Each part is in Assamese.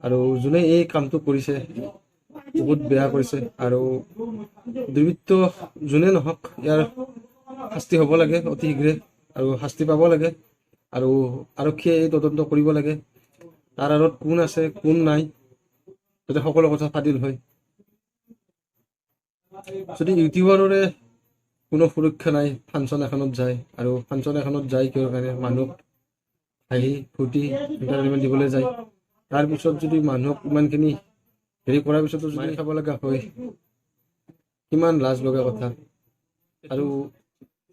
আৰু যোনে এই কামটো কৰিছে বহুত বেয়া কৰিছে। আৰু দুৰ্বৃত্ত যোনে নহওক ইয়াৰ শাস্তি হ'ব লাগে অতি শীঘ্ৰে, আৰু শাস্তি পাব লাগে। আৰু আৰক্ষীয়ে এই তদন্ত কৰিব লাগে, তাৰ আঁৰত কোন আছে কোন নাই, যাতে সকলো কথা ফাদিল হয়। যদি ইউটিউবাৰৰে কোনো সুৰক্ষা নাই, ফাংচন এখনত যায়, আৰু ফাংচন এখনত যায় কিহৰ কাৰণে? মানুহক হাঁহি ফূৰ্তি এণ্টাৰটেইনমেণ্ট দিবলৈ যায়। তাৰপিছত যদি মানুহক ইমানখিনি হেৰি কৰাৰ পিছতো যদি খাব লগা হয়, কিমান লাজ লগা কথা। আৰু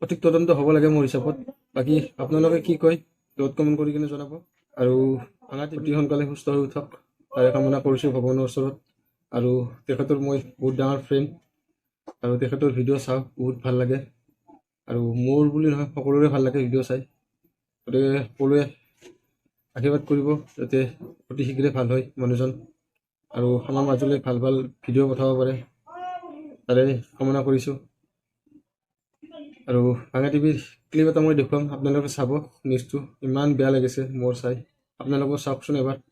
সঠিক তদন্ত হ'ব লাগে মোৰ হিচাপত। বাকী আপোনালোকে কি কয় তলত কমেণ্ট কৰি কিনে জনাব। আৰু অতি সোনকালে সুস্থ হৈ উঠক তাৰে কামনা কৰিছোঁ ভগৱানৰ ওচৰত। আৰু তেখেতৰ মই বহুত ডাঙৰ ফ্ৰেণ্ড, আৰু তেখেতৰ ভিডিঅ' চাওঁ, বহুত ভাল লাগে। আৰু মোৰ বুলি নহয়, সকলোৰে ভাল লাগে ভিডিঅ' চাই। গতিকে সকলোৱে আশীৰ্বাদ কৰিব যাতে অতি শীঘ্ৰে ভাল হয় মানুহজন, আৰু আমাৰ মাজলৈ ভাল ভাল ভিডিঅ' পঠাব পাৰে তাৰে কামনা কৰিছোঁ। আৰু ভাঙা টিভিৰ ক্লিপ এটা মই দেখুৱাম, আপোনালোকে চাব নিউজটো, ইমান বেয়া লাগিছে মোৰ চাই, আপোনালোকেও চাওকচোন এবাৰ।